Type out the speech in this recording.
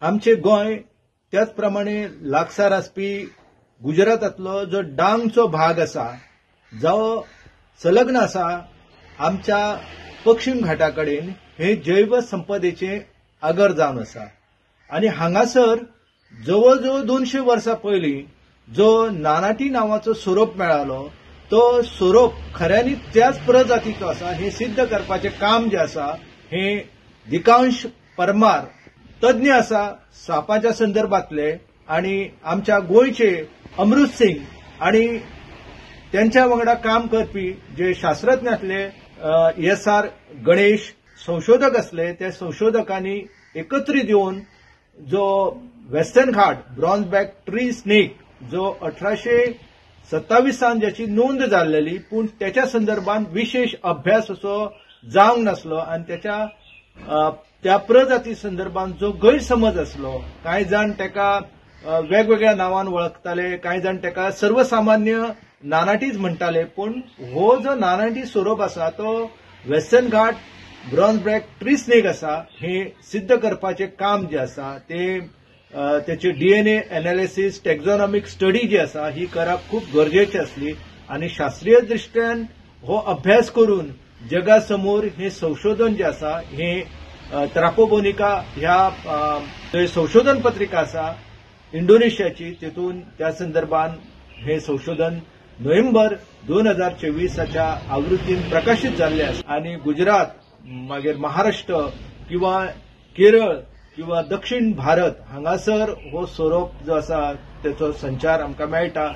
आमचे गोंय त्याच प्रमाणे लागसार आसपी गुजरातांतलो जो डांगचो भाग आसा, जो संलग्न आसा आमच्या पश्चिम घाटा कडेन, हे जैव संपदेचें आगर जावन आसा. आनी हांगासर जवळ जवळ 200 वर्सां पयलीं जो नानाटी नांवाचो सोरोप मेळालो तो सोरोप खऱ्यांनी त्याच प्रजातीचो आसा हें सिद्ध करपाचें काम जें आसा हें दिकांश परमार तज्ञ आसा सापाच्या संदर्भातले आनी आमच्या गोंयचे अमृत सिंग आनी त्यांच्या वांगडा काम करपी जे शास्त्रज्ञ आसले एस.आर. गणेश संशोधक आसले, त्या संशोधकांनी एकत्रीत येवन जो western Ghat bronze back tree snake जो 1827 ज्याची नोंद जाल्लेली, पूण त्याच्या संदर्भात विशेष अभ्यास असो जावंक नासलो आनी त्याच्या त्या प्रजाती संदर्भात जो गैरसमज आसलो, कांय जाण ताका वेगवेगळ्या नांवान वळखताले, कांय जाण ताका सर्वसामान्य नानाटीच म्हणटाले, पूण हो जो नानाटी सोरोप आसा तो western Ghat bronze back tree snake आसा हें सिद्ध करपाचें काम जें आसा तें त्याची डीएनए एनालिसिस टॅक्झॉनॉमिक स्टडी जी आसा ही करप खूब गरजेची आसली आनी शास्त्रीय दृश्ट्यान हो अभ्यास करून जगा समोर हें संशोधन जें आसा हें त्रापोबोनिका ह्या संशोधन पत्रिका आसा इंडोनेशियाची, तेतून त्या संदर्भान हें संशोधन नोव्हेंबर 2024 आवृत्तीन प्रकाशीत जाल्लें आसा. आनी गुजरात, मागीर महाराष्ट्र किंवा केरळ किंवा दक्षिण भारत हांगासर हो सोरोप जो आसा तेचो संचार आमकां मेळटा.